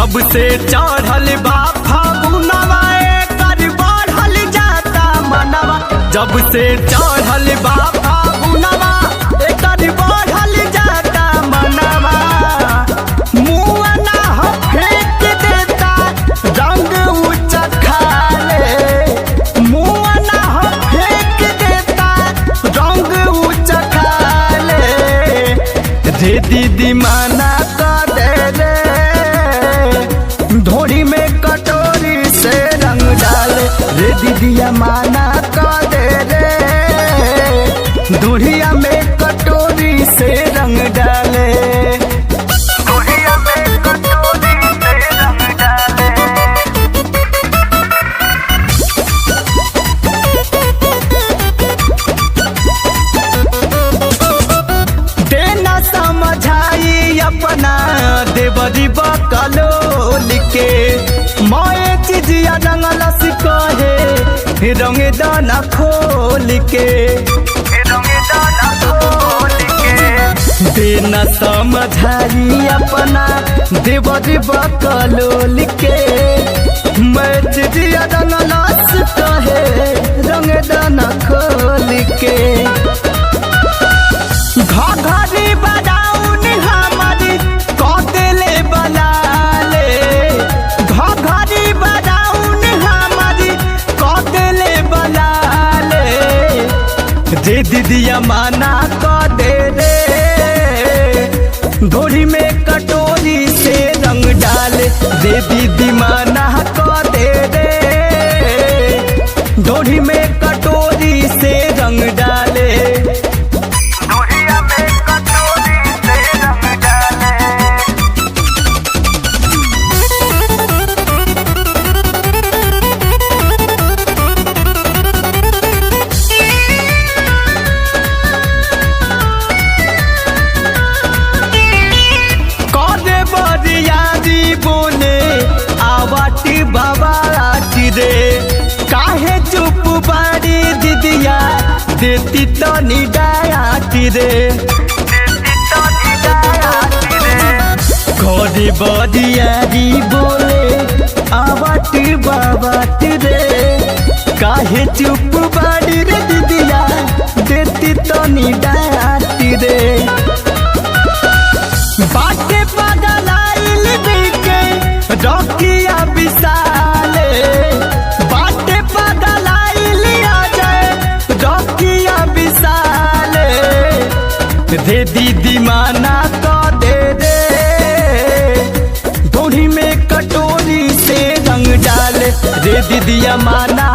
जब से चढ़ल बा फागुनवा एकर बढ़ल जाता मनवा। जब से चढ़ल बा फागुनवा एकर बढ़ल जाता मनवा। मुआ ना हो फेंक देता रंग ऊंचा खाले। मुआ ना हो फेंक देता रंग ऊंचा खाले। रे दीदी माना कर दे रे, धोरी में कटोरी से रंग डाले। रे दीदिया माना कर दे रे, धोरिया में कटोरी से रंग डाले। धोरिया में कटोरी से रंग डाले। देना समझाई अपना देवरी बकलोल के। मोए चिजिया रंगलस कहे रंग दाना खोल के। रंग दाना खोल के। देना समझाई अपना देवरी बकलोल के। मैं चिजिया रंगलस कहे रंग दाना खोल के। घघरी बदाउन हमारी कदेले बलाले। घघरी बदाउन हमारी कदेले बलाले। रे दीदिया माना क दे रे, धोरी में कटोरी से रंग डाले। रे दीदी माना क दे रे, धोरी में कटोरी से रंग डाले। धोरिया में कटोरी से रंग डाले। करे बरियारी बोले आवाटी बाबाटी रे। काहे चुप बारी दीदिया देती तो निडायाटी रे। देती तो निडायाती रे। करे बरियारी बोले आवाटी बाबाटी रे। काहे चुप बारी रे दीदिया देती तो निडायाटी रे। बाटे बदलाइल बिके रखिया विशाले। बाटे बदलाइल आ जाए रखिया विशाले। रे दीदी माना तो दे रे, धोरी में कटोरी से रंग डाले। रे दीदिया माना